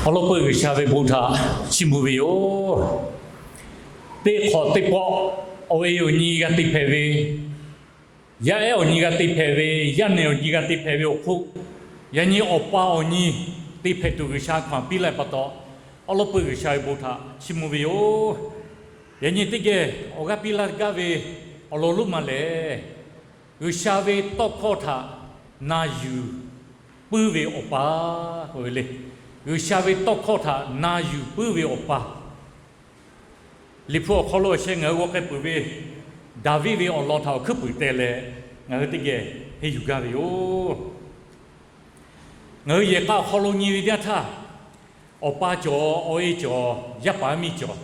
Awˬ lawn peuˬ G'uiˬsha ve bon htaꞈ chiˇ mvuh ve yoˬ. Teˇ hk'awꞈ teˇ pawˆ awˬ e awˬ nyi g'a te hpehꞈ ve, yaˇ ehˉ awˬ nyi g'a te hpehꞈ ve, yaˇ nehˬ awˬ nyi g'a te hpehꞈ ve awˬ hk'oˆ, yaꞈ nyi awˬ pa awˬ nyi te hpehꞈ tuˬ G'uiˬsha hkanˍ piˇ laˇ ve pa taw, awˬ lawn peuˬ G'uiˬsha ve bon htaꞈ chiˇ mvuh ve yoˬ. Yaꞈ nyi teˇ geh awˬ g'aˇ piˇ laˇ gaˇ ve awˬ lawn lonˉ ma lehˬ, G'uiˬsha ve tawˇ hkawˇ htaꞈ na yuˬ puiˉ ve awˬ pa k'oˆ ve le. G'uiˬsha ve tawˇ hkawˇ htaꞈ na yuˬ puiˉ ve awˬ pa. Liꞈ hpu awˬ hk'aw lo awˬ sheh ngaˬ hui g'aw k'ai peuˬ ve Daˍviˆ ve awˬ lawn htaꞈ awˬ hkuiˉ puiˍ teh leh, ngaˬ hui teˇ geh henˇ yuˬ gaˇ ve yoˬ. Ngaˬ hui yehˬ k'a awˬ hk'aw lo nyi ve teˇ yanˇ htaˇ, awˬ pa cawˬ, awˬ e cawˬ, yaˇ paˍ yaˇ miˇ cawˬ.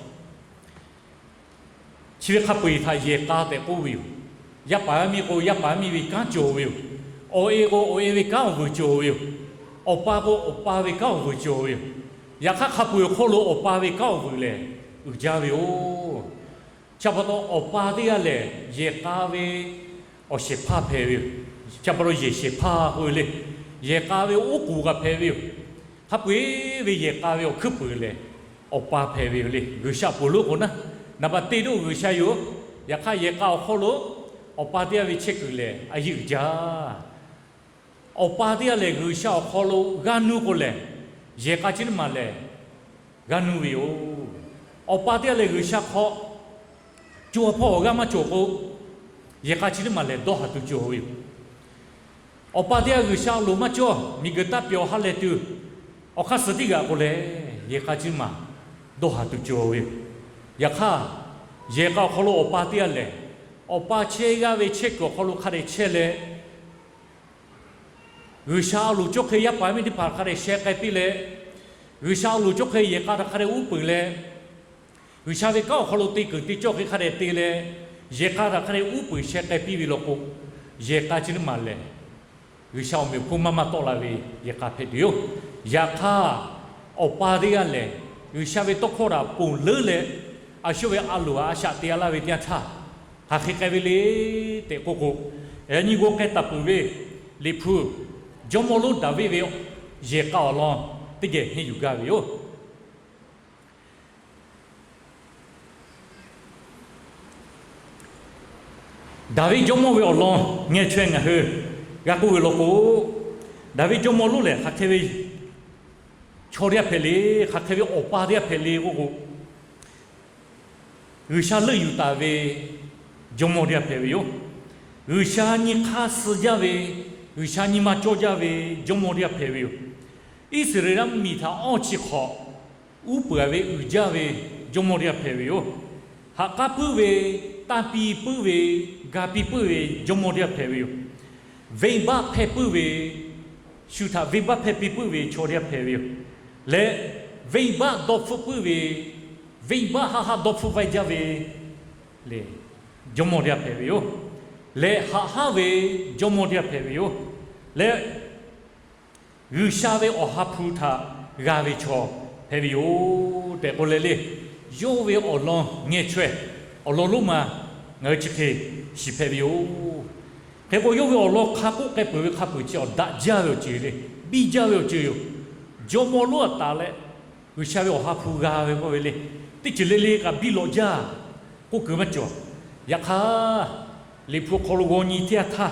Chi ve hk'a peu-eˬ htaꞈ yehˬ k'a tehꞈ k'oˆ ve yoˬ. Yaˇ paˍ yaˇ miˇ k'o, yaˇ paˍ yaˇ miˇ ve kanˉ cawˬ ve yoˬ. Awˬ e k'o, awˬ e ve kanˉ awˬ vuiˬ cawˬ ve yoˬ. Awˬ pa k'o, awˬ pa ve kanˉ awˬ vuiˬ cawˬ ve yoˬ. Yaꞈ hk'aˇ, hk'a peu-eˬ awˬ hk'oˆ lo awˬ pa ve kanˉ awˬ vuiˬ lehˬ uiˍ jaˇ ve yoˬ. Chi pa taw, awˬ pa teˇ g'aˇ lehˬ yehˬ k'a ve awˬ shehˍ hpaˇ hpehꞈ ve yoˬ. Chi pa taw, yehˬ shehˍ hpaˇ k'oˆ ve le. Yehˬ k'a ve oˉ k'oˍ kaꞈ hpehꞈ ve yoˬ. Hk'a peu-eˬ ve yehˬ k'a ve awˬ hkuiˉ puiˍ lehˬ, awˬ pa hpehꞈ ve yoˬ le. G'uiˬsha awˬ pon lonˉ k'o naˉ, naˍ baꞈ teˇ doˆ G'uiˬsha yoˬ. Yaꞈ hk'aˇ, yehˬ k'a awˬ hk'aw lo awˬ pa teˇ g'aˇ ve chehˇ kuiˬ lehˬ, a yiˇ uiˍ jaˇ. Awˬ pa teˇ g'aˇ lehˬ, G'uiˬsha awˬ hk'aw lo g'a nuˇ k'o lehˬ, yehˬ k'a chi teˇ maˬ lehˬ g'a nuˇ ve yoˬ. Awˬ pa teˇ g'aˇ lehˬ, G'uiˬsha hk'aw co ha hpawˇ awˬ g'aˇ maˇ cawˬ k'o, yehˬ k'a chi teˇ maˬ lehˬ dawˇ haˍ tuˬ cawˬ ve yoˬ. Awˬ pa teˇ g'aˇ G'uiˬsha awˬ loˍ maˇ cawˇ, miˬguiˬ taˇ pyawˬ ha lehˬ tuˬ, awˬ hk'aˇ suh tiˉ g'aꞈ k'o lehˬ, yehˬ k'a chi teˇ maˬ dawˇ haˍ tuˬ cawˬ ve yoˬ. Yaꞈ hk'aˇ, yehˬ k'a awˬ hk'aw lo awˬ pa teˇ g'aˇ lehˬ, awˬ pa chehˇ g'aˇ ve chehˇ kuiˬ awˬ hk'aw lo hk'a dehꞈ chehˇ leh, G'uiˬsha awˬ loˍ cawˇ hk'e yaˇ paˍ yaˇ miˇ teˇ hpaˍ hk'a dehꞈ sheh k'ai piˇ leh, G'uiˬsha awˬ loˍ cawˇ hk'e yehˬ k'a htaꞈ hk'a dehꞈ uˉ peunˍ leh, G'uiˬsha ve kanˉ awˬ hk'aw lo te kuiˬ te cawˇ hk'e hk'a dehꞈ te leh, yehˬ k'a htaꞈ hk'a dehꞈ uˉ peunˍ sheh k'ai piˇ ve law k'o, yehˬ k'a chi teˇ maˬ lehˬ, G'uiˬsha awˬ meꞈ awˬ hponˇ maˇ maˇ tawˆ la ve yehˬ k'a hpehꞈ tuˬ yoˬ. Yaꞈ hk'aˇ, awˬ pa teˇ g'aˇ lehˬ, G'uiˬsha ve tawˇ hkawˇ htaꞈ ponˬ leuˉ leh, a shu ve a loˍ htaꞈ a shaꞈ te a laˇ ve teˇ yanˇ htaˇ, hk'aˬ hk'e k'ai ve le tehꞈ k'oˆ k'o, yaꞈ nyi g'aw k'ai taˍ peuˬ ve Liꞈ hpu jawˇmawˇ lonˉ Daˍviˆ ve yehˬ k'a awˬ lawn teˇ geh henˇ yuˬ gaˇ ve yoˬ. Daˍviˆ jawˇmawˇ ve awˬ lawn ngeh chaweh ngaˬ hui g'a k'oˆ ve law k'o, Daˍviˆ jawˇmawˇ lonˉ lehˬ hk'aˬ hk'e ve chaw teˇ g'aˇ hpehꞈ le, hk'aˬ hk'e ve awˬ pa teˇ g'aˇ hpehꞈ le k'oˆ k'o, G'uiˬsha leuˆ yuˬ taˍ ve jawˇmawˇ teˇ g'aˇ hpehꞈ ve yoˬ. G'uiˬsha nyi hk'aˇ suh jaˇ ve, G'uiˬsha nyi ma cawˇ jaˇ ve jawˇmawˇ teˇ g'aˇ hpehꞈ ve yoˬ. Iˉsaˍreˍlaˆ mvuhˇmiˬ htaꞈ awˇ chi hk'awꞈ uˉ peunˍ ve uiˍ jaˇ ve jawˇmawˇ teˇ g'aˇ hpehꞈ ve yoˬ. Haꞈ k'aˉ puiˉ ve, tanˇ piˇ puiˉ ve, ga piˇ puiˉ ve jawˇmawˇ teˇ g'aˇ hpehꞈ ve yoˬ. Venˇbaˆ hpehˇ puiˉ ve, shu htaꞈ venˇbaˆ hpehˇ piˇ puiˉ ve chaw teˇ g'aˇ hpehꞈ ve yoˬ. Leh venˇbaˆ dawˇ hpfuhˆ puiˉ ve, venˇbaˆ haˆ haˆ dawˇ hpfuhˆ vaiˇ jaˇ ve le, jawˇmawˇ teˇ g'aˇ hpehꞈ ve yoˬ. Leh haꞈ haˉ ve jawˇmawˇ teˇ g'aˇ hpehꞈ ve yoˬ. Leh G'uiˬsha ve Awˬ ha hpu htaꞈ g'a ve chaw hpehꞈ ve yoˬ tehꞈ k'oˆ leh le, yawˇ ve awˬ lawn ngeh chaweh awˬ lawn lonˉ ma ngaˬ hui chi hk'e shiˍ hpehꞈ ve yoˬ. Hk'e k'o, yawˇ ve awˬ lawn hk'a k'oˆ k'ai peuˬ ve hk'a peuˬ chi awˬ daꞈ jaˇ ve awˬ ceuˬ le, biˇ jaˇ ve awˬ ceuˬ yoˬ. Jawˇmawˇ lonˉ a taˍ leh G'uiˬsha ve Awˬ ha hpu g'a ve k'oˆ ve le, teˇ ceuˬ le le kaꞈ biˇ lawꞈ jaˇ k'oˆ kuiˬ maˇ cawˬ. Yaꞈ hk'aˇ, Liꞈ hpu hk'aw lo g'aw nyi teˇ yanˇ htaˇ,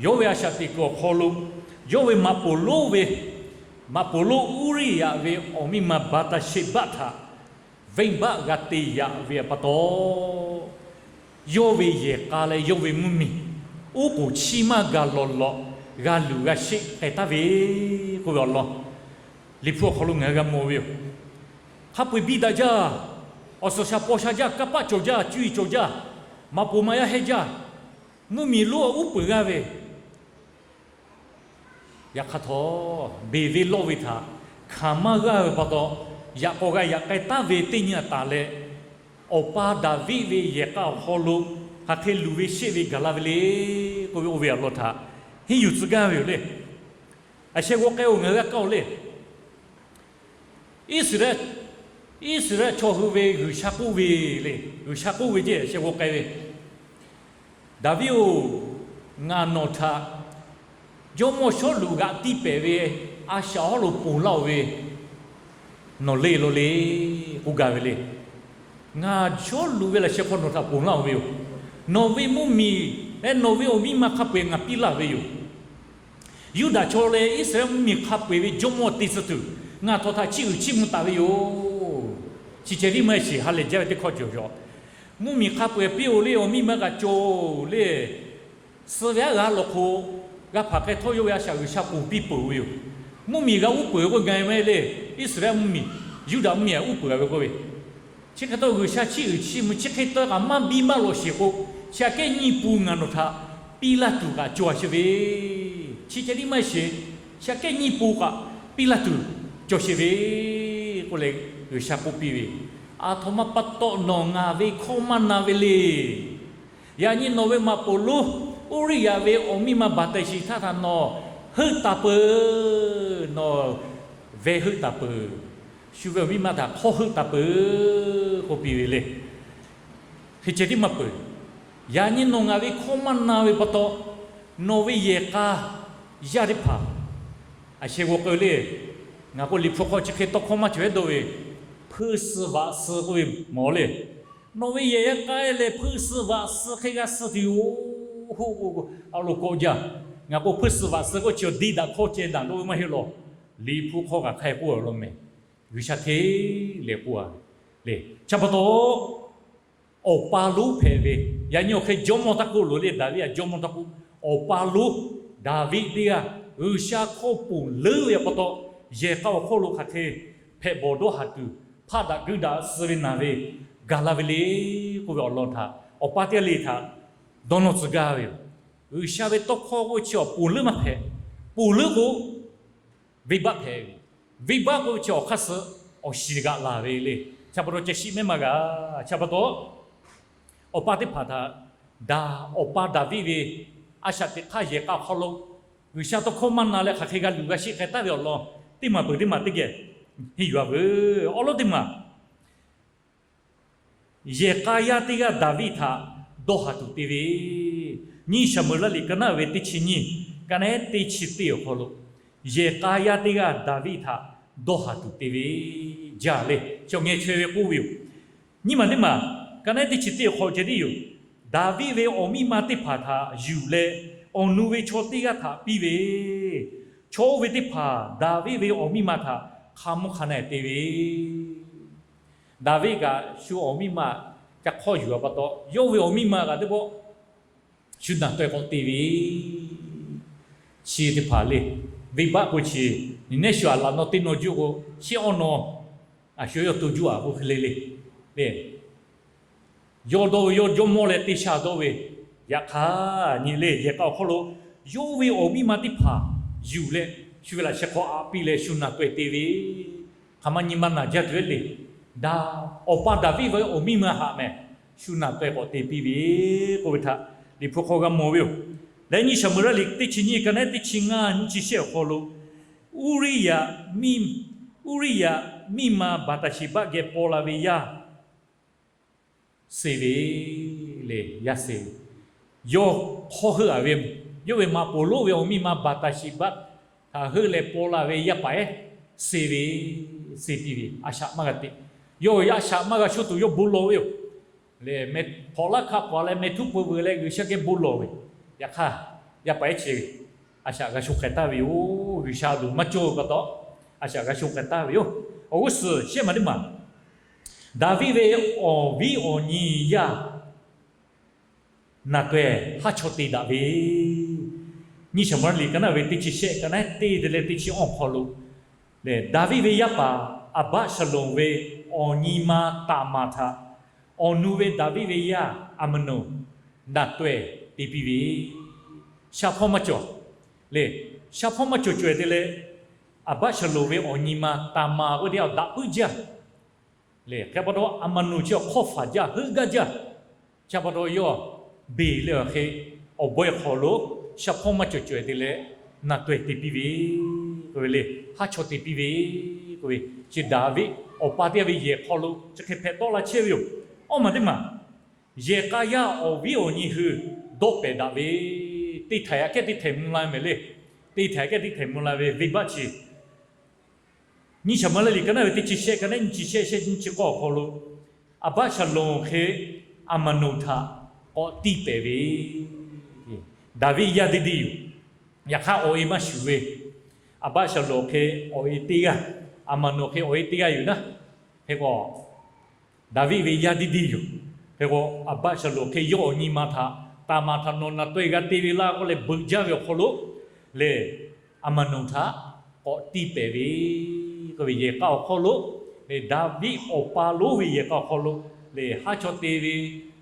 yawˇ ve a shaꞈ teꞈ kuiˬ awˬ hk'aw lo, yawˇ ve maꞈ poˍ lonˉ ve, maꞈ poˍ lonˉ Uˉriˇyaꞈ ve awˬ miˇ ma Baˍtaˍsheˍbaˆ htaꞈ venˇbaˆ g'a te yaꞈ ve pa taw, yawˇ ve yehˬ k'a leh yawˇ ve mvuhˇmiˬ oˉ k'oˍ chiˇ maˇ g'a lawꞈ lawꞈ, g'a luˬ g'a sheˆ k'ai taˍ ve k'oˆ ve awˬ lawn Liꞈ hpu awˬ hk'aw lo ngaˬ hui g'a mawˬ ve yoˬ. Hk'a peu-eˬ biˇ daꞈ jaˇ, awˬ suhˍ shaˍ paw sha jaˇ, kanˇ paˆ cawˬ jaˇ, cuˇ yiˍ cawˬ jaˇ, maꞈ poˍ maꞈ yaˇ heh jaˇ, mvuhˇmiˬ lonˉ uˉ peunˍ g'aˇ ve, yaꞈ hk'aˇ htawˇ, beˬ ve lawˇ ve htaꞈ hkanˍ maˇ g'aˇ ve pa taw, yaꞈ k'aw g'a yaꞈ k'ai taˍ ve teˇ nyi a taˍ leh, awˬ pa Daˍviˆ ve yehˬ k'a awˬ hk'aw lo hk'aˬ hk'e luˬ ve sheˆ ve gaˬ la ve le k'oˆ ve oˇ ve awˬ lawn htaꞈ henˇ yuˬ tcuh gaˇ ve yoˬ le. A sheh g'aw k'ai-o, ngaˬ hui g'a kaˇ-o le. Iˉsaˍreˍlaˆ, Iˉsaˍreˍlaˆ chaw hui ve G'uiˬsha k'oˆ ve le, G'uiˬsha k'oˆ ve jehˬ a sheh g'aw k'ai ve, Daˍviˆ-oˬ, ngaˬ nawˬ htaꞈ jawˇmawˇ Sawˉluꞈ g'aꞈ tiˇ pehˍ ve a shaꞈ hawˉ lo ponˬ laˇ-oˬ ve, Nawˬ leˇ lo le, k'oˆ gaˇ ve le. Ngaˬ jawˇ luꞈ ve laꞈ sheh hk'aw nawˬ htaꞈ ponˬ laˇ-oˬ ve yoˬ. Nawˬ ve mvuhˇmiˬ leh nawˬ ve awˬ miˇ ma hk'a peu-eˬ ngaˬ piˇ laˇ ve yoˬ. Yuˇdaꞈ chaw leh Iˉsaˍreˍlaˆ mvuhˇmiˬ hk'a peu-eˬ ve jawˇmawˇ te suh tuˬ, ngaˬ htawꞈ htaꞈ chiˇ uiˍ chiˇ mvuh taˍ ve yoˬ. Chi ceh tiˉ maˇ heˆ sheˍ, ha lehˬ jaˇ ve teˇ hkawˇ cawˬ yaw. Mvuhˇmiˬ hk'a peu-eˬ piˇ-oˬ le, awˬ miˇ ma kaꞈ cawˬ-oˬ le. Suh ve aˉ g'a lawˬ hk'o, g'a hpaˍ k'ai htawˇ yawˇ ve a shaꞈ G'uiˬsha ponˬ piˇ peuˬ ve yoˬ. Mvuhˇmiˬ g'a uˉ peunˍ k'oˆ gaˇ ve maˇ heˆ le. Iˉsaˍreˍlaˆ mvuhˇmiˬ, Yuˇdaꞈ mvuhˇmiˬ uˉ peunˍ ve k'oˆ ve, chi hk'e taw G'uiˬsha chiˇ uiˍ chiˇ mvuh chi hk'e taw kaꞈ maˇ biˇ maˇ lawꞈ sheˍ k'o, chi aꞈ kehˉ nyiˇ pun ngaˬ nawˬ htaꞈ piˇ laˇ tuˬ kaꞈ cawˬ a sheˍ ve. Chi ceh tiˉ maˇ heˆ sheˍ, chi aꞈ kehˉ nyiˇ pun kaꞈ piˇ laˇ tuˬ cawˬ sheˍ ve k'oˆ leh G'uiˬsha k'oˆ piˇ ve. A htoꞈ ma pa taw nawˬ ngaˬ ve hkawˇ maˇ na ve le. Yaꞈ nyi nawˬ ve maꞈ poˍ lonˉ Uˇriˇyaꞈ ve awˬ miˇ ma Baˍtaˍshiˍhtaˆ htaꞈ nawˬ heuˆ taˍ peuˬ, nawˬ veh heuˆ taˍ peuˬ, shu ve awˬ miˇ ma htaꞈ hk'awˇ heuˆ taˍ peuˬ k'oˆ piˇ ve le. Hk'e ceh tiˉ maˇ peuˬ. Yaꞈ nyi nawˬ ngaˬ ve hkawˇ maˇ na ve pa taw, nawˬ ve yehˬ k'a yaˇ teˇ hpaˍ, a sheh g'aw k'oˆ le, ngaˬ k'o Liꞈ hpu hk'aw chi hk'e tawˇ hkawˇ maˇ cawˬ hehˉ dawˇ ve, hpuiˇ suh vaꞈ suh k'oˆ ve mawˬ le. Nawˬ ve yehˬ yaˇ k'a leh hpuiˇ suh vaꞈ suh hk'e g'a suh tuˬ yoˬ. Oˇ, a loˍ kawꞈ jaˇ. Ngaˬ k'o hpuiˇ suh vaꞈ suh k'oˆ chi awˬ diˇ daꞈ hkawˇ ceh daꞈ dawˇ ve maˇ heˆ law. Liꞈ hpu hk'aw kaꞈ hk'a hk'e k'oˆ law mehˍ. G'uiˬsha hteˇ lehˬ k'oˆ a le. Chi pa taw, awˬ pa lonˉ hpehꞈ ve, yaꞈ nyi awˬ hk'e jawˇmawˇ taˇ k'oˆ loˬ le, Daˍviˆ htaꞈ jawˇmawˇ taˇ k'oˆ. Awˬ pa lonˉ Daˍviˆ teˇ g'aˇ G'uiˬsha hkawˇ ponˬ leuˉ ve pa taw, yehˬ k'a awˬ hk'oˆ lo hk'aˬ hk'e hpehꞈ bawˬ dawˇ haˍ tuˬ, hpaˆ daꞈ guiˇ daꞈ suh ve naˬ ve gaˬ la ve le k'oˆ ve awˬ lawn htaꞈ awˬ pa teˇ g'aˇ le htaꞈ dawˇ nawˇ tcuh gaˇ ve yoˬ. G'uiˬsha ve tawˇ hkawˇ k'oˆ chi awˬ ponˬ leuˉ maˇ hpehꞈ. Ponˬ leuˉ k'o, venˇbaˆ hpehꞈ ve. Venˇbaˆ k'oˆ ve chi awˬ hk'aˇ suh awˬ shiˍ g'aꞈ laˬ ve le. Chi pa taw ceh shiˆ mehˉ maˇ g'a. Chi pa taw, awˬ pa teˇ hpaˍ htaꞈ daꞈ, awˬ pa Daˍviˆ ve a shaꞈ teꞈ hk'aˇ yehˬ k'a awˬ hk'aw lo G'uiˬsha tawˇ hkawˇ maˇ na leh hk'aˬ hk'e g'a luˬ g'a sheˆ k'ai taˍ ve awˬ lawn teˇ maˬ peuˬ teˇ maˬ teˇ geh henˇ yuˬ a veuˬ. Awˬ lawn teˇ maˬ, yehˬ k'a yaˇ teˇ g'aˇ Daˍviˆ htaꞈ dawˇ haˍ tuˬ te ve, nyiˇ Saˍmo-eˍlaˆ liꞈ ka naˉ ve teˇ chi nyiˇ, ka naˉ teˇ chi teˇ awˬ hk'aw lo, yehˬ k'a yaˇ teˇ g'aˇ Daˍviˆ htaꞈ dawˇ haˍ tuˬ te ve jaˇ le. Chi awˬ ngeh chaweh ve k'oˆ ve yoˬ. Nyiˇ maˬ teˇ maˬ, ka naˉ teˇ chi teˇ awˬ hk'aw ceh tiˉ yoˬ. Daˍviˆ ve awˬ miˇ ma teˇ hpaˍ htaꞈ yuˬ leh, awˬ nu ve chaw teˇ g'aˇ htaꞈ piˇ ve, chaw oˇ ve teˇ hpaˍ Daˍviˆ ve awˬ miˇ ma htaꞈ hk'a mvuhˇ hk'a na-e te ve, Daˍviˆ kaꞈ shu awˬ miˇ ma ca hk'awˇ yuˬ a pa taw, yawˇ ve awˬ miˇ ma kaꞈ teˇ pawˆ shu naˬ taweh k'awꞈ te ve, chi teˇ hpaˍ le. Venˇbaˆ k'o chi, nyi nehˉ shu aꞈ laꞈ naw teˇ naw juˆ k'o, chi awˬ naw, a shu yawˇ to juˇ aꞈ k'oˆ hk'e le le, le. Yawˇ dawˇ ve yawˇ jawˇmawˇ leh teˇ sha dawˇ ve, yaꞈ hk'aˇ nyi le yehˬ k'a awˬ hk'aw lo, yawˇ ve awˬ miˇ ma teˇ hpaˍ yuˬ leh, shu ve laꞈ sheh hk'aw aꞈ piˇ leh shu naˬ taweh te ve, hk'aˬ ma nyi ma naˬ jaˇ tuˬ ve le. Daꞈ, awˬ pa Daˍviˆ ve awˬ miˇ ma haꞈ mehˍ, shu naˬ taweh k'awꞈ te piˇ ve k'oˆ ve htaꞈ Liꞈ hpu hk'aw g'a mawˬ ve yoˬ. Leh nyiˇ Saˍmo-eˍlaˆ liꞈ teˇ chi nyiˇ ka naˉ teˇ chi ngaˇ nyiˇ chi shehˆ awˬ hk'aw lo, Uˇriˇyaꞈ miˇ, Uˇriˇyaꞈ miˇ ma Baˍtaˍsheˍbaˆ geh paw la ve yaˇ se ve le, yaˇ se ve. Yawˇ hk'awˇ heuˆ a ve, yawˇ ve maꞈ poˍ lonˉ ve awˬ miˇ ma Baˍtaˍsheˍbaˆ htaꞈ heuˆ leh paw la ve yaˇ paˍ ehˉ se ve, se piˇ ve, a shaꞈ maˇ g'a te. Yawˇ a shaꞈ maˇ g'a sho tuˬ yawˇ bon lawˬ ve yoˬ. Lehˬ, hk'awꞈ laˇ hkaˆ paˍ leh meh htuˉ peuˬ veuˬ leh G'uiˬsha geh bon lawˬ ve, yaꞈ hk'aˇ, yaˇ paˍ ehˉ chi ve, a shaꞈ g'a sho k'ai taˍ ve yoˬ. G'uiˬsha a loˍ maˇ cawˇ ve pa taw, a shaꞈ g'a sho k'ai taˍ ve yoˬ. Awˬ g'uˇ suhˍ shehˆ maˬ teˇ maˬ, Daˍviˆ ve awˬ viˉ awˬ nyi yaˇ naˬ taweh haˉ chaw te daꞈ ve, nyiˇ Saˍmo-eˍlaˆ liꞈ ka naˉ ve teˇ chi shehˆ ka naˉ teˇ te leh teˇ chi awˇ hk'aw lo, lehˬ, Daˍviˆ ve yaˇ paˍ Aˍbaˆsaˍlonˍ ve awˬ nyi ma Taˍmaˍ htaꞈ awˬ nu ve Daˍviˆ ve yaˇ Aˍmaˍnoˍ naˬ taweh te piˇ ve, shaˉ hpawˇ maˇ cawˬ. Lehˬ, shaˉ hpawˇ maˇ cawˬ caweh te leh, Aˍbaˆsaˍlonˍ ve awˬ nyi ma Taˍmaˍ k'oˆ ve teˇ g'aˇ daꞈ puiˉ jaˇ. Lehˬ, hk'e pa taw Aˍmaˍnoˍ chi awˬ hk'awˇ faˍ jaˇ, heuˆ gaˇ jaˇ. Chi pa taw yawˇ beˬ leh awˬ hk'e awˬ bawehˇ hk'aw lo shaˉ hpawˇ maˇ cawˬ caweh te leh, naˬ taweh te piˇ ve k'oˆ ve le, haˉ chaw te piˇ ve k'oˆ ve, chi Daˍviˆ awˬ pa teˇ g'aˇ ve yehˬ hk'aw lo chi hk'e hpehꞈ tawˆ la chehˇ ve yoˬ. Awˇ maˬ teˇ maˬ, yehˬ k'a yaˇ awˬ viˉ awˬ nyi hui dawˇ pehˍ daꞈ ve, teˇ htaiˍ aꞈ kehˉ teˇ htaiˍ mvuh la mehˍ le. Teˇ htaiˍ aꞈ kehˉ teˇ htaiˍ mvuh la ve venˇbaˆ chi Nyiˇ Saˍmuˍeˍlaˆ liꞈ ka naˉ ve teˇ chi shehˆ, ka naˉ nyiˇ chi shehˆ, shehˆ nyiˇ chi k'awˇ awˬ hk'aw lo, Aˍbaˆshaˍlonˍ hk'e Aˍmaˍnoˍhtaꞈ k'awꞈ tiˇ pehˍ ve, Daˍviˆ yaˇ teˇ deˇ yoˬ. Yaꞈ hk'aˇ awˬ e maˇ shuˍ ve, Aˍbaˆshaˍlonˍ hk'e awˬ e teˇ g'aˇ, Aˍmaˍnoˍ hk'e awˬ e teˇ g'aˇ yoˬ naˉ, hk'e k'o Daˍviˆ ve yaˇ teˇ deˇ yoˬ. Hk'e k'o, Aˍbaˆshaˍlonˍ hk'e yawˇ awˬ nyi ma htaꞈ Taˍmaˍ htaꞈ nawˬ naˬ taweh g'a te ve laˇ k'oˆ leh beuꞈ jaˇ ve awˬ hk'aw lo lehˬ, Aˍmaˍnoˍhtaꞈ k'awꞈ tiˇ pehˍ ve k'oˆ ve yehˬ k'a awˬ hk'aw lo lehˬ, Daˍviˆ awˬ pa lonˉ ve yehˬ k'a awˬ hk'aw lo lehˬ, haˉ chaw te ve,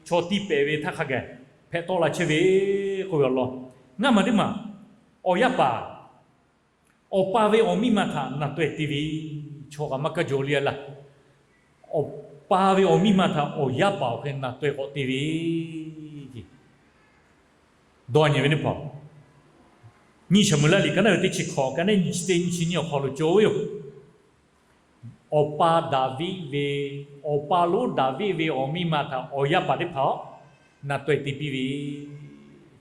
chaw tiˇ pehˍ ve htaˇ hk'a gaˬ hpehꞈ tawˆ la chehˇ ve k'oˆ ve awˬ lawn, ngaˇ maˬ teˇ maˬ awˬ yaˇ paˍ awˬ pa ve awˬ miˇ ma htaꞈ naˬ taweh te ve, chaw kaꞈ maˇ kaˇ jaw le laˇ. Awˬ pa ve awˬ miˇ ma htaꞈ awˬ yaˇ paˍ awˬ hk'e naˬ taweh k'awꞈ te ve, dawˇ nyi ve teˇ hpaˍ, Nyiˇ Saˍmuˍeˍlaˆ liꞈ ka naˉ ve teˇ chi hkawꞈ, ka naˉ nyiˇ chi teˇ nyiˇ chi nyiˇ awˬ hk'aw lo cawˬ ve yoˬ. Awˬ pa Daˍviˆ ve, awˬ pa lonˉ Daˍviˆ ve awˬ miˇ ma htaꞈ awˬ yaˇ paˍ teˇ hpaˍ naˬ taweh te piˇ ve,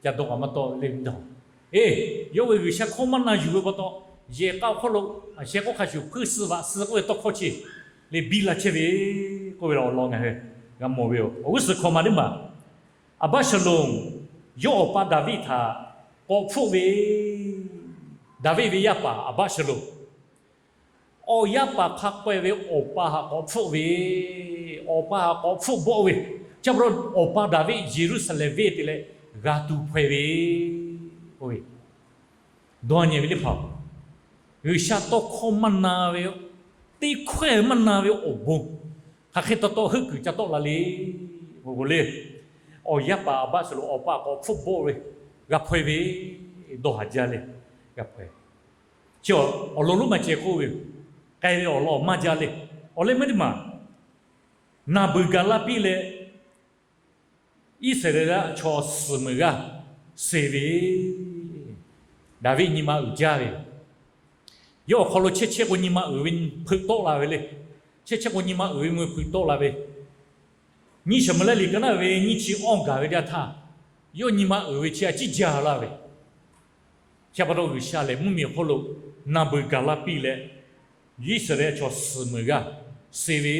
ca dawˇ kaꞈ maˇ tawˆ le dawˇ. Eˬ, yawˇ ve G'uiˬsha hkawˇ maˇ na yuˬ ve pa taw, yehˬ k'a awˬ hk'aw lo sheh k'oˆ hk'a shuˍ hpuiˇ suh vaꞈ suh k'oˆ ve tawˇ hkawˇ chi lehˬ biˇ la chehˇ ve k'oˆ ve awˬ lawn ngaˬ hui g'a mawˬ ve yoˬ. Awˬ g'uˇ suhˍ hkawꞈ maˬ teˇ maˬ, Aˍbaˆshaˍlonˍ yawˇ awˬ pa Daˍviˆ htaꞈ k'awꞈ hpfuhˆ ve, Daˍviˆ ve yaˇ paˍ Aˍbaˆshaˍlonˍ awˬ yaˇ paˍ hk'a peu-eˬ ve awˬ pa htaꞈ k'awꞈ hpfuhˆ ve, awˬ pa htaꞈ k'awꞈ hpfuhˆ bawˆ ve, chi pa taw awˬ pa Daˍviˆ Yeˍruˆsaˍlehnˍ venˇ te leh g'a tuˬ hpaweh ve k'oˆ ve, dawˇ nyi ve teˇ hpaˍ, G'uiˬsha tawˇ hkawˇ maˇ na ve, teˇ hkawehˇ maˇ na ve awˬ bon hk'aˬ hk'e taw taw heuˆ kuiˬ ca tawˆ la le k'o le. Awˬ yaˇ paˍ Aˍbaˆshaˍlonˍ awˬ pa k'awꞈ hpfuhˆ bawˆ ve, g'a hpaweh ve, dawˇ haˍ jaˇ leh g'a hpaweh. Chi awˬ lawn lonˉ maˇ ceh k'oˆ ve yoˬ. K'ai ve awˬ lawn maˇ jaˇ leh, awˬ leh meuˇ teˇ maˬ naˬ beuˬ gaˬ la piˇ leh Iˉsaˍreˍlaˆ chaw suhˍ meuˬ g'aˇ suh ve, Daˍviˆ nyi ma uiˍ jaˇ ve, yawˇ awˬ hk'aw lo chehˇ chehˇ k'o nyi ma uiˍ ve hpeuꞈ tawˆ la ve le. Chehˇ chehˇ k'o nyi ma uiˍ ve meuˇ hpeuꞈ tawˆ la ve, Nyiˇ Saˍmuˍeˍlaˆ liꞈ ka naˉ ve nyiˇ chi awˇ gaˬ ve teˇ yanˇ htaˇ, yawˇ nyi ma uiˍ ve chi a ciˉ jaˇ laˇ ve, chi pa taw G'uiˬsha lehˬ mvuhˇmiˬ awˬ hk'oˆ lo naˬ beuˬ gaˬ la piˇ leh, Iˉsaˍreˍlaˆ chaw suhˍ meuˬ g'aˇ suh ve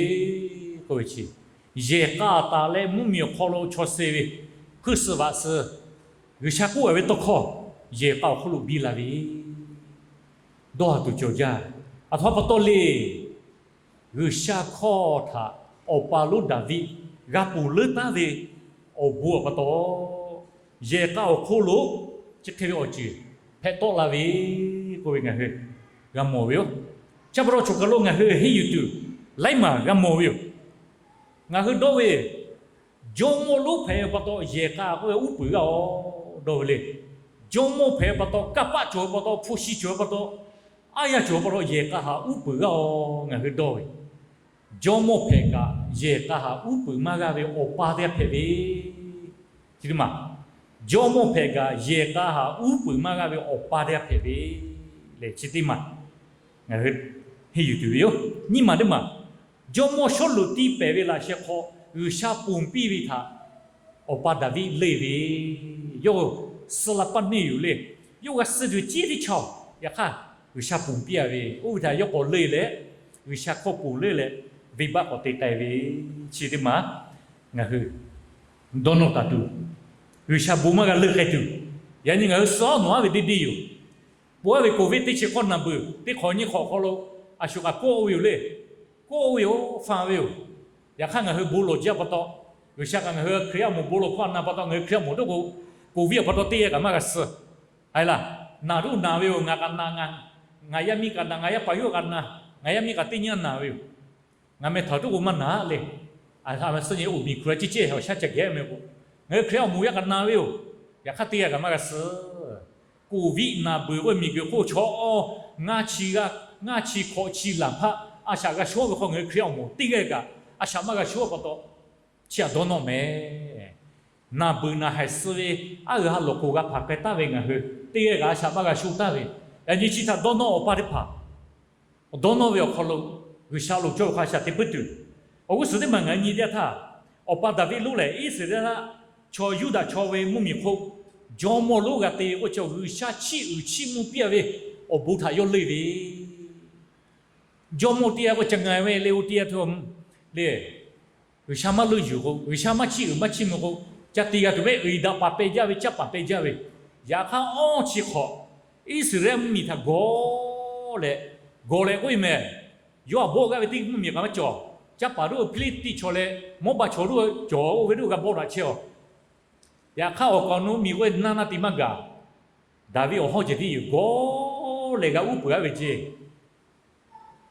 k'oˆ ve chi, yehˬ k'a taˍ leh mvuhˇmiˬ awˬ hk'aw lo chaw suh ve, hpuiˇ suh vaꞈ suh, G'uiˬsha k'oˆ ve tawˇ hkawˇ yehˬ k'a awˬ hk'oˆ lo biˇ la ve, dawˇ haˍ tuˬ cawˬ jaˇ. Aˬ htoꞈ ma pa taw le, G'uiˬsha hkawˇ htaꞈ awˬ pa lonˉ Daˍviˆ g'a ponˬ leuˉ taˉ ve awˬ bon awˬ pa taw, yehˬ k'a awˬ hk'oˆ lo chi hk'e ve awˬ ceuˬ hpehꞈ tawˆ la ve k'oˆ ve ngaˬ hui g'a mawˬ ve yoˬ. Chi pa taw choˬ kaˬ lo ngaˬ hui henˇ yuˬ tuˬ laiˉ maˬ g'a mawˬ ve yoˬ. Ngaˬ hui dawˇ ve, jawˇmawˇ lonˉ hpehꞈ ve pa taw yehˬ k'a k'oˆ ve uˉ peunˍ g'aˇ-oˬ dawˇ ve le. Jawˇmawˇ hpehꞈ ve pa taw, kanˇ paˆ cawˬ ve pa taw, hpu shi cawˬ ve pa taw, aˉ yaˇ cawˬ ve pa taw yehˬ k'a haꞈ uˉ peunˍ g'aˇ-oˬ ngaˬ hui dawˇ ve, jawˇmawˇ hpehꞈ kaꞈ yehˬ k'a haꞈ uˉ peunˍ maˇ g'a ve awˬ pa teˇ g'aˇ hpehꞈ ve, chi teˇ maˬ. Jawˇmawˇ hpehꞈ kaꞈ yehˬ k'a haꞈ uˉ peunˍ maˇ g'a ve awˬ pa teˇ g'aˇ hpehꞈ ve lehˬ chi teˇ maˬ ngaˬ hui henˇ yuˬ tuˬ ve yoˬ. Nyiˇ maˬ teˇ maˬ, jawˇmawˇ Sawˉluꞈ tiˇ pehˍ ve laꞈ sheh hk'aw G'uiˬsha ponˬ piˇ ve htaꞈ awˬ pa Daˍviˆ leˇ ve, yawˇ hui suh la paˇ neˇ yoˬ le. Yawˇ g'a suh tuˬ ciˉ teˇ chaw-oˬ, yaꞈ hk'aˇ G'uiˬsha ponˬ piˇ-a ve, oˇ ve htaꞈ yawˇ k'awꞈ leˇ leh, G'uiˬsha hkawˇ ponˬ leuˉ leh venˇbaˆ k'awꞈ te k'ai ve, chi teˇ maˬ ngaˬ hui dawˇ nawˇ taˍ tuˬ, G'uiˬsha bon maˇ g'a leuˆ k'ai tuˬ, yaꞈ nyi ngaˬ hui suh-aˉ nawˬ-aˉ ve deˇ deˇ yoˬ. Bon-aˉ ve Covid teˇ chi k'awˇ naˬ beuˬ teˇ hk'awꞈ nyiˇ hk'awꞈ hk'aw lo a shuˍ kaꞈ kawˆ ve yoˬ le. Kawˆ ve yoˬ, fanˬ ve yoˬ. Yaꞈ hk'aˇ ngaˬ hui bon lawˬ jaˇ pa taw, G'uiˬsha kaꞈ ngaˬ hui Hkriꞈ yaˇ awˬ moˍ bon lawˬ hkawˇ a na pa taw ngaˬ hui Hkriꞈ yaˇ awˬ moˍ teˇ k'o, Covid awˬ pa taw teˇ g'aˇ kaꞈ maˇ g'a suh. Aˬ laˬ, naˬ tuˬ naˬ ve yoˬ. Ngaˬ kaꞈ naˬ, ngaˬ yaˇ miˇ kaꞈ naˬ, ngaˬ yaˇ paˍ yawˇ kaꞈ naˬ, ngaˬ yaˇ miˇ kaꞈ teˇ nyi naˬ ve yoˬ. Ngaˬ meh htaꞈ tuˬ k'o maˇ naˬ le. A, a, suh nyi Omicron a ciˉ cehˇ awˬ shaˉ ca geh meh k'o, ngaˬ hui Hkriꞈ yaˇ awˬ moˍ yaˇ kaꞈ naˬ ve yoˬ. Yaꞈ hk'aˇ teˇ g'aˇ kaꞈ maˇ g'a suh. Covid naˬ beuˬ k'oˆ ve miˬguiˬ hk'oˆ chaw ngaˇ chi g'aˇ, ngaˇ chi hkawꞈ chi laˬ hpaˆ a shaꞈ g'a shawˉ ve hk'aw ngaˬ hui Hkriꞈ yaˇ awˬ moˍ teˇ g'aˇ kaꞈ a shaꞈ maˇ g'a shawˉ pa taw, chi htaꞈ dawˇ nawˇ meh. Naˬ beuˬ naˬ haiˬ suh ve aˉ g'uiˬ ha lawˬ k'oˍ g'a hpanˍ k'ai taˍ ve ngaˬ hui teˇ g'aˇ kaꞈ a shaꞈ maˇ g'a shawˉ taˍ ve, yaꞈ nyi chi htaꞈ dawˇ nawˇ awˬ pa teˇ hpaˍ dawˇ nawˇ ve awˬ hk'aw lo G'uiˬsha lo cawˇ ve hk'a shaꞈ te puiˉ tuˬ, awˬ g'uˇ suhˍ teˇ maˬ ngaˬ hui nyi teˇ g'aˇ htaˇ, awˬ pa Daˍviˆ lonˉ lehˬ Iˉsaˍreˍlaˆ chaw Yuˇdaꞈ chaw ve mvuhˇmiˬ hk'oˆ jawˇmawˇ lonˉ g'a te ve k'oˆ chi G'uiˬsha chiˇ uiˍ chiˇ mvuh piˇ-a ve awˬ bon htaꞈ yawˇ leˇ ve Jawˇmawˇ teˇ g'aˇ k'o ca ngaˬ ve le, oˇ teˇ g'aˇ htaˇ le, G'uiˬsha maˇ leuˆ yuˬ k'o, G'uiˬsha maˇ chiˇ uiˍ maˇ chiˇ mvuh k'o, ca te g'a tuˬ ve uiˍ daꞈ paˍ peh jaˇ ve, caˇ paˍ peh jaˇ ve, yaꞈ hk'aˇ awˇ chi hk'awꞈ Iˉsaˍreˍlaˆ mvuhˇmiˬ htaꞈ gawˬ leh, gawˬ leh k'oˆ ve mehˍ, yawˇ htaꞈ bawˆ g'aˇ ve teˇ mvuhˇmiˬ kaꞈ maˇ cawˬ. Caˇ paˍ lonˉ Hpiˇliˇtiˆ chaw leh Mawˇbaˆ chaw lonˉ cawˬ, oˇ ve lonˉ g'a bawˆ daꞈ chehˇ-oˬ. Yaꞈ hk'aˇ awˬ kaˍ awˬ nu mvuhˇmiˬ k'oˆ ve naˇ naˇ te maˇ gaˬ. Daˍviˆ awˬ hawˉ ceh tiˉ yoˬ, gawˬ leh g'a uˉ peunˍ aˉ ve ceˇ.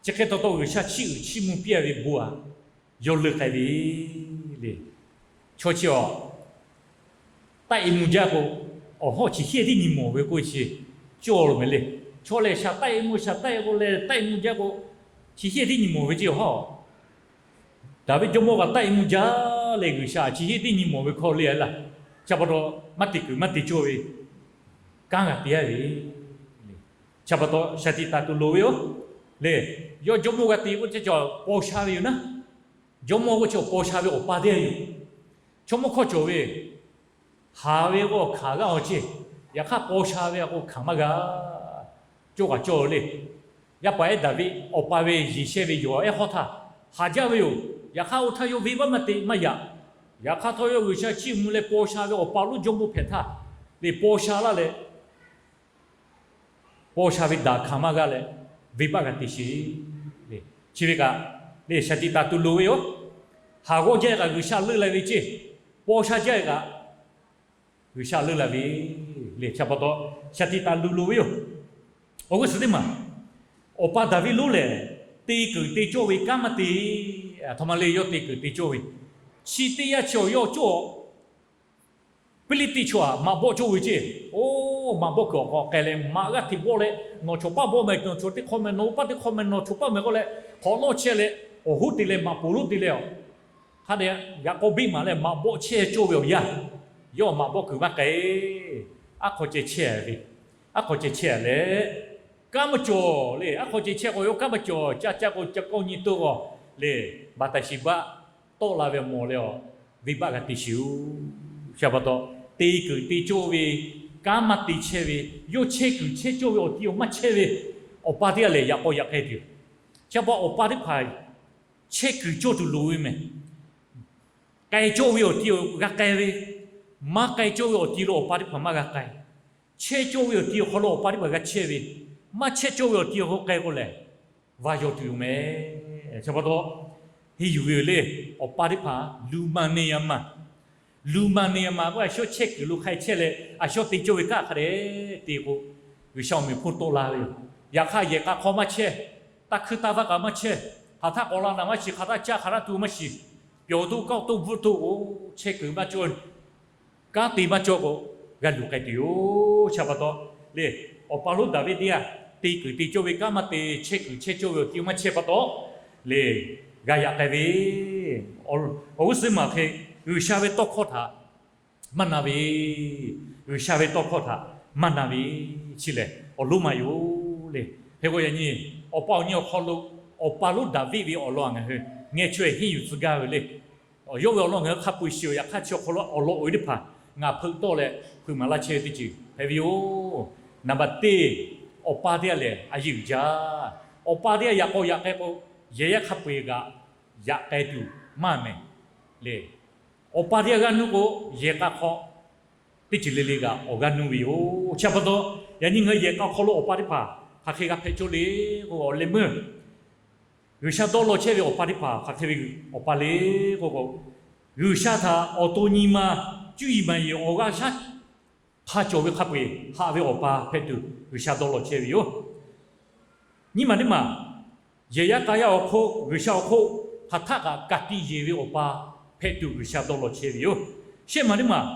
Chi hk'e taw taw G'uiˬsha chiˇ uiˍ chiˇ mvuh piˇ ve bon aꞈ yawˇ leuˆ k'ai ve le. Chaw chi awˬ taˆ e mvuh jaˇ k'o, awˬ hawˉ chi hiˉ teˇ nyi mawˬ ve k'oˆ chi cawˇ lo mehˍ le. Chaw lehˬ shaˍ taˆ e mvuh, shaˍ taˆ e k'o leh taˆ e mvuh jaˇ k'o, chi hiˉ teˇ nyi mawˬ ve ceˇ awˬ hawˉ. Daˍviˆ jawˇmawˇ kaꞈ taˆ e mvuh jaˇ leh G'uiˬsha chi hiˉ teˇ nyi mawˬ ve hkawˇ le a laˇ. Chi pa taw maˇ te kuiˬ maˇ te cawˇ ve kanˉ g'a te a ve. Chi pa taw shaˍ tiꞈ taˍ tuˬ loˍ ve yoˬ le. Yawˇ jawˇmawˇ g'a te k'oˆ chi cawˬ paw sha ve yoˬ naˉ. Jawˇmawˇ k'oˆ chi paw sha ve awˬ pa teˇ g'aˇ yoˬ. Chaw mawˇ hkawˇ cawˬ ve, haˍ ve k'o hkanˍ g'aˇ awˬ ceˇ, yaꞈ hk'aˇ paw sha ve k'o hkanˍ maˇ g'a. Cawˇ kaꞈ cawˇ le. Yaˇ paˍ ehˉ Daˍviˆ awˬ pa ve yeˬ shehˇ ve yawˬ ehˉ hawˉ htaˇ haˍ jaˇ ve yoˬ. Yaꞈ hk'aˇ oˇ htaˇ yawˇ venˇbaˆ maˇ te maˇ yaꞈ. Yaꞈ hk'aˇ htawˇ yawˇ G'uiˬsha chiˇ mvuh leh paw sha ve awˬ pa lonˉ jawˇmawˇ hpehꞈ htaˇ, le paw sha laˇ leh paw sha ve daꞈ hkanˍ maˇ g'a leh, venˇbaˆ g'a te sheˍ le. Chi ve kaꞈ le shaˍ tiꞈ taˍ tuˬ loˍ ve yoˬ. Haˍ g'awˇ jaˇ kaꞈ G'uiˬsha leuˆ la ve ceˇ, paw sha jaˇ kaꞈ G'uiˬsha leuˆ la ve le. Chi pa taw shaˍ tiꞈ taˍ tuˬ loˍ ve yoˬ. Awˬ g'uˇ suhˍ teˇ maˬ, awˬ pa Daˍviˆ lonˉ lehˬ, te kuiˬ te cawˇ ve kanˉ maˇ te. Aˬ htoꞈ ma le yawˇ te kuiˬ te cawˇ ve, chi teˇ yanˇ chi awˬ yawˇ cawˇ Hpiˇliˇtiˆ chaw htaꞈ maꞈ bawˆ cawˇ ve ceˇ. Oˇ, maꞈ bawˆ kuiˬ awˬ k'awꞈ k'ai leh maꞈ g'aˇ hteꞈ bawˆ leh, nawˬ chawˬ paˇ bawˆ mehˍ, nawˬ chaw teˇ hk'awꞈ mehˍ, nawˬ paˇ teˇ hk'awꞈ mehˍ, nawˬ chaw paˇ mehˍ k'oˆ leh, hk'awꞈ nawˉ chehˇ leh, awˬ hoˉ te leh maꞈ poˍ lonˉ te leh, hk'a dehꞈ yaꞈ k'aw biˇ maˍ leh maꞈ bawˆ chehˇ cawˇ ve awˬ yanˇ, yawˇ maꞈ bawˆ kuiˬ maˇ k'ai. Aˉ hk'aw ceh chehˇ ve, aˉ hk'aw ceh chehˇ leh, kanˉ maˇ cawˬ le. Aˉ hk'aw ceh chehˇ k'o yawˇ kanˉ maˇ cawˬ. Caˇ caˇ k'o ca kawˆ nyi toˇ k'o le, Baˍtaˍsheˍbaˆ tawˆ la ve mawˬ leh awˬ venˇbaˆ g'a te sheˍ-oˬ. Chi pa taw, te kuiˬ te cawˇ ve kanˉ maˇ te chehˇ ve, yawˇ chehˇ kuiˬ chehˇ cawˇ ve awˬ ti awˬ maˇ chehˇ ve awˬ pa teˇ g'aˇ lehˬ yaꞈ k'aw yaꞈ k'ai tuˬ yoˬ. Chi pa awˬ pa teˇ hpaˍ chehˇ kuiˬ cawˇ tuˬ loˍ ve mehˍ. K'ai cawˇ ve awˬ ti awˬ g'a k'ai ve, maˇ k'ai cawˇ ve awˬ ti lo awˬ pa teˇ hpaˍ maˇ g'a k'ai. Chehˇ cawˇ ve awˬ ti awˬ hk'aw lo awˬ pa teˇ hpaˍ g'a chehˇ ve, maˇ chehˇ cawˇ ve awˬ ti awˬ hk'aw k'ai k'o lehˬ, va yaw tuˬ yoˬ mehˍ. Chi pa taw, henˇ yuˬ ve yoˬ le. Awˬ pa teˇ hpaˍ lu ma neˇ yaˇ ma, lu ma neˇ yaˇ ma k'o, a shawˉ chehˇ kuiˬ lo hk'a chehˇ leh a shawˉ te cawˇ ve kanˉ hk'a dehꞈ te k'o, G'uiˬsha awˬ meꞈ hponˇ tawˆ la ve yoˬ. Yaꞈ hk'aˇ yehˬ k'a hk'aw maˇ chehˇ, taˇ hkuiˇ taˇ vaˇ kaꞈ maˇ chehˇ, hk'aˬ htaˇ k'awꞈ la naˍ maˇ shiˍ, hk'aˬ htaˇ caˇ hk'aˬ htaˇ tu maˇ shiˍ, pyawˬ toˇ kaoˆ toˇ bvuhˆ toˇ k'o, chehˇ kuiˬ maˇ cawˇ, kanˉ te maˇ cawˇ k'o, g'a luˬ k'ai tuˬ yoˬ. Chi pa taw le, awˬ pa lonˉ Daˍviˆ teˇ g'aˇ te kuiˬ te cawˇ ve kanˉ maˇ te, chehˇ kuiˬ chehˇ cawˇ ve awˬ ti maˇ chehˇ pa taw le, g'a yaꞈ k'ai ve. Awˬ g'uˇ suhˍ maˬ hk'e, G'uiˬsha ve tawˇ hkawˇ htaꞈ maˇ na ve, G'uiˬsha ve tawˇ hkawˇ htaꞈ maˇ na ve, chi lehˬ awˬ lonˉ maˇ yoˬ le. Hk'e k'o yaꞈ nyi, awˬ pa awˬ nyi awˬ hk'aw lo, awˬ pa lonˉ Daˍviˆ ve awˬ lawn ngaˬ hui ngeh chaweh henˇ yuˬ tcuh gaˇ ve le. Yawˇ ve awˬ lawn ngaˬ hui hk'a peu-eˬ shiˍ-oˬ. Yaꞈ hk'aˇ chi awˬ hk'aw lo awˬ lawn oˍ ve teˇ hpaˍ ngaˬ hpeuꞈ tawˆ leh hpeuꞈ maˍ laˇ chehˇ ve teˇ ceuˬ hpehꞈ ve yoˬ. Naˍ baˬ teˇ, awˬ pa teˇ g'aˇ lehˬ a yeˇ uiˍ jaˇ. Awˬ pa teˇ g'aˇ yaꞈ k'aw yaꞈ k'ai k'o, yehˬ yaˇ hk'a peu-eˬ kaꞈ yaꞈ k'ai tuˬ maˇ mehˍ le. Awˬ pa teˇ g'aˇ g'aˇ nuˇ k'o, yehˬ k'a hk'aw teˇ ceuˬ le le kaꞈ awˬ g'aˇ nuˇ ve yoˬ. Chi pa taw, yaꞈ nyi ngaˬ hui yehˬ k'a hk'aw lo awˬ pa teˇ hpaˍ hk'aˬ hk'e g'a hpehꞈ cawˇ le k'o, awˬ leh meuˇ G'uiˬsha dawˇ law chehˇ ve awˬ pa teˇ hpaˍ hk'aˬ hk'e ve awˬ pa le k'o k'o, G'uiˬsha htaꞈ awˬ to nyi ma cuˇ yiˍ maˍ yiˍ awˬ g'aˇ shaˉ hk'a cawˬ ve hk'a peu-eˬ haꞈ ve awˬ pa hpehꞈ tuˬ G'uiˬsha dawˇ law chehˇ ve yoˬ. Nyiˇ maˬ teˇ maˬ, yehˬ yaˇ k'a yaˇ awˬ hk'oˆ G'uiˬsha awˬ hk'oˆ hk'aˬ htaˆ kaꞈ ka tiꞈ yeˬ ve awˬ pa hpehꞈ tuˬ G'uiˬsha dawˇ law chehˇ ve yoˬ. Shehˆ maˬ teˇ maˬ,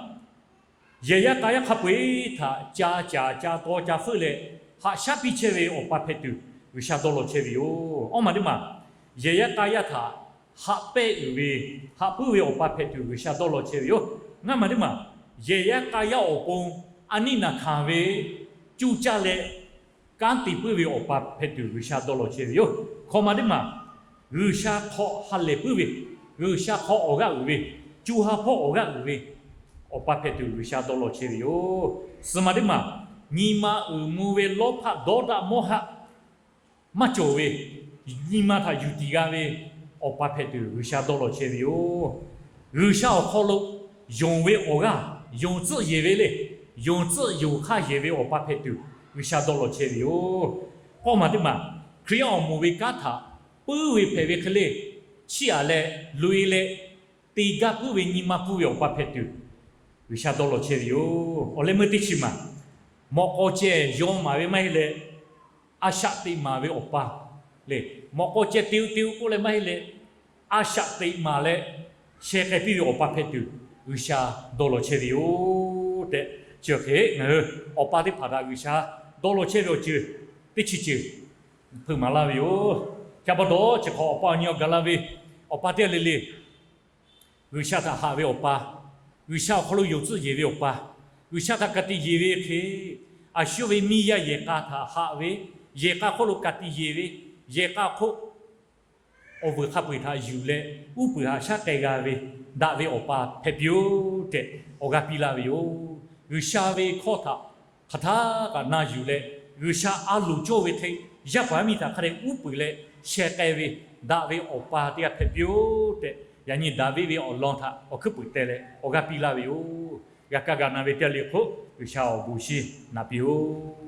yehˬ yaˇ k'a yaˇ hk'a peu-eˬ htaꞈ ca caˍ ca taw ca feuˆ leh haꞈ shaˉ piˇ chehˇ ve awˬ pa hpehꞈ tuˬ G'uiˬsha dawˇ law chehˇ ve yoˬ. Awˇ maˬ teˇ maˬ, yehˬ yaˇ k'a yaˇ htaꞈ haꞈ pehnˇ uiˍ ve, haꞈ puiˉ ve awˬ pa hpehꞈ tuˬ G'uiˬsha dawˇ law chehˇ ve yoˬ. Ngaˇ maˬ teˇ maˬ, yehˬ yaˇ k'a yaˇ awˬ pon a niˆ naˬ hkanˍ ve, cuˇ caˇ leh kanˉ te puiˉ ve awˬ pa hpehꞈ tuˬ G'uiˬsha dawˇ law chehˇ ve yoˬ. Hkawꞈ maˬ teˇ maˬ, G'uiˬsha hk'aw ha lehˬ puiˉ ve, G'uiˬsha hk'aw awˬ g'aˇ uiˍ ve, co ha hpawˇ awˬ g'aˇ uiˍ ve awˬ pa hpehꞈ tuˬ G'uiˬsha dawˇ law chehˇ ve yoˬ. Suhˍ maˬ teˇ maˬ, nyi ma uiˍ mvuh ve lawˇ hpaˆ dawˇ daꞈ mawˇ haˆ maˇ cawˬ ve, nyi ma htaꞈ yuˬ tiˍ g'a ve Awˬ pa hpehꞈ tuˬ G'uiˬsha dawˇ law chehˇ ve yoˬ. G'uiˬsha awˬ hk'aw lo yonˍ ve awˬ g'aˇ, yonˍ tcuhˆ yehˬ ve le, yonˍ tcuhˆ yonˍ hk'aˇ yehˬ ve Awˬ pa hpehꞈ tuˬ G'uiˬsha dawˇ law chehˇ ve yoˬ. K'awˇ maˬ teˇ maˬ, Hkriꞈ yaˇ awˬ moˍ ve kanˉ htaꞈ puiˉ ve hpehꞈ ve hk'e le, chiˇ aꞈ leh loꞈ e leh te gaˇ puiˉ ve nyi ma pfuhˇ ve Awˬ pa hpehꞈ tuˬ G'uiˬsha dawˇ law chehˇ ve yoˬ. Awˬ leh meuˇ teˇ chi maˬ, mawꞈ k'aw ceh yaw maˍ ve maˇ heˆ leh, a shaꞈ teꞈ maˍ ve Awˬ pa le, mawꞈ k'aw ceh te-o te-o k'oˆ leh maˇ heˆ leh, a shaꞈ teꞈ maˍ leh sheh k'ai piˇ ve Awˬ pa hpehꞈ tuˬ G'uiˬsha dawˇ law chehˇ ve yoˬ tehꞈ, chi hk'e ngaˬ hui Awˬ pa teˇ hpaˍ htaꞈ G'uiˬsha dawˇ law chehˇ ve awˬ ceuˬ teˇ chi ceuˬ hpeuꞈ maˍ laˇ ve yoˬ. Chi pa taw, chi hk'awꞈ Awˬ pa awˬ nyi awˬ gaˬ la ve Awˬ pa teˇ g'aˇ le le, G'uiˬsha htaꞈ haꞈ ve Awˬ pa, G'uiˬsha awˬ hk'aw lo yonˍ tcuhˆ yehˬ ve Awˬ pa, G'uiˬsha htaꞈ ka tiꞈ yeˬ ve hk'e, a shu ve miˇ yaˇ yehˬ k'a htaꞈ haꞈ ve, yehˬ k'a hk'oˆ lo ka tiꞈ yeˬ ve, yehˬ k'a hk'oˆ awˬ vuiˬ hk'a peu-eˬ htaꞈ yuˬ leh uˉ peunˍ haꞈ shaˉ k'ai g'a ve daꞈ ve Awˬ pa hpehꞈ piˇ-oˆ tehꞈ awˬ g'aˇ piˇ laˇ ve yoˬ. G'uiˬsha ve hkawˇ htaꞈ hk'aˬ htaˇ kaꞈ na yuˬ leh, G'uiˬsha a loˍ cawˇ ve hk'e yaˇ paˍ yaˇ miˇ htaꞈ hk'a dehꞈ uˉ peunˍ leh sheh k'ai ve daꞈ ve Awˬ pa teˇ g'aˇ hpehꞈ piˇ-oˆ tehꞈ, yaꞈ nyi Daˍviˆ ve awˬ lawn htaꞈ awˬ hkuiˉ puiˍ teh leh awˬ g'aˇ piˇ laˇ ve yoˬ. G'a kaˇ g'a na ve teˇ g'aˇ le hk'oˆ G'uiˬsha awˬ bon shinˉ naꞈ piˇ-oˆ.